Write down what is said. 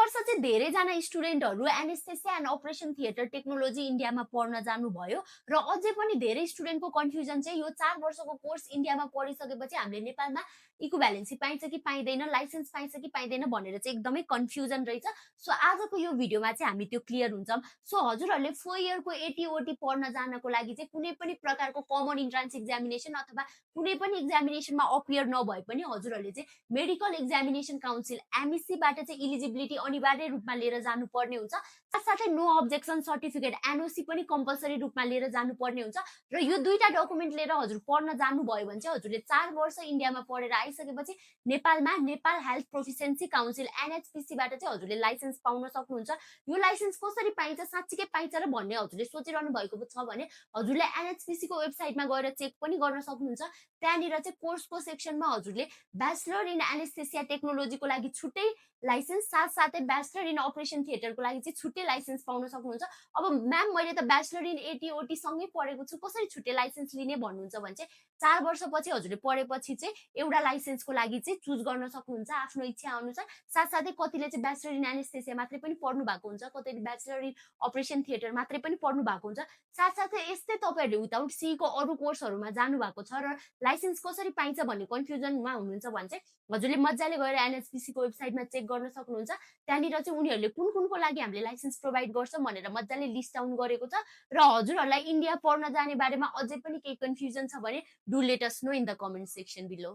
वर्ष चाहिँ धेरैजना स्टुडेन्टहरू anaesthesia and operation theatre technology इन्डियामा पढ्न जानुभयो र अझै पनि धेरै स्टुडेन्टको कन्फ्युजन चाहिँ यो 4 वर्षको कोर्स इन्डियामा पढिसकेपछि हामीले नेपालमा इक्विभ्यालेन्सी पाइन्छ कि पाइँदैन, लाइसेन्स पाइन्छ कि पाइँदैन भनेर चाहिँ एकदमै कन्फ्युजन रहेछ। सो आजको यो भिडियोमा चाहिँ हामी त्यो क्लियर हुन्छौँ। सो हजुरहरूले 4 इयरको एटीओटी पढ्न जानको लागि चाहिँ कुनै पनि प्रकारको कमन इन्ट्रान्स एक्जामिनेसन अथवा कुनै पनि एक्जामिनेसनमा अपियर नभए पनि हजुरहरूले चाहिँ मेडिकल एक्जामिनेसन काउन्सिल एमइसीबाट चाहिँ इलिजिबिलिटी अनिवार्य रूपमा लिएर जानुपर्ने हुन्छ। साथसाथै नो अब्जेक्सन सर्टिफिकेट एनओसी पनि कम्पलसरी रूपमा लिएर जानुपर्ने हुन्छ र यो दुईटा डकुमेन्ट लिएर हजुर पढ्न जानुभयो भने चाहिँ हजुरले 4 वर्ष इन्डियामा पढेर आइसकेपछि नेपालमा नेपाल हेल्थ प्रोफिसियन्सी काउन्सिल एनएचपिसीबाट चाहिँ हजुरले लाइसेन्स पाउन सक्नुहुन्छ। यो लाइसेन्स कसरी पाइन्छ, साँच्चीकै पाइन्छ र भन्ने हजुरले सोचिरहनु भएको छ भने हजुरले एनएचपिसीको वेबसाइटमा गएर चेक पनि गर्न सक्नुहुन्छ। त्यहाँनिर चाहिँ कोर्सको सेक्सनमा हजुरले ब्याचलर इन एनेस्थेसिया टेक्नोलोजीको लागि छुट्टै लाइसेन्स, साथसाथै ब्याचलर इन अपरेसन थिएटरको लागि चाहिँ छुट्टै लाइसेन्स पाउन सक्नुहुन्छ। अब म्याम मैले त ब्याचलर इन एटीओटी सँगै पढेको छु, कसरी छुट्टै लाइसेन्स लिने भन्नुहुन्छ भने चाहिँ 4 वर्षपछि हजुरले पढेपछि चाहिँ एउटा लाइसेन्सको लागि चाहिँ चुज गर्न सक्नुहुन्छ आफ्नो इच्छा अनुसार। साथसाथै कतिले चाहिँ ब्याचलर इन एनेस्थेसिया मात्रै पनि पढ्नु भएको हुन्छ, कतिले ब्याचलर इन अपरेसन थिएटर मात्रै पनि पढ्नु भएको हुन्छ। साथसाथै यस्तै तपाईँहरूले विदाउट सीको अरू कोर्सहरूमा जानुभएको छ र लाइसेन्स कसरी पाइन्छ भन्ने कन्फ्युजनमा हुनुहुन्छ भने चाहिँ हजुरले मजाले गएर एनएचपिसीको वेबसाइटमा चेक गर्न सक्नुहुन्छ। त्यहाँनिर चाहिँ उनीहरूले कुन कुनको लागि हामीले लाइसेन्स प्रोभाइड गर्छौँ भनेर मजाले लिस्ट डाउन गरेको छ। र हजुरहरूलाई इन्डिया पढ्न जाने बारेमा अझै पनि केही कन्फ्युजन छ भने do let us know in the comment section below.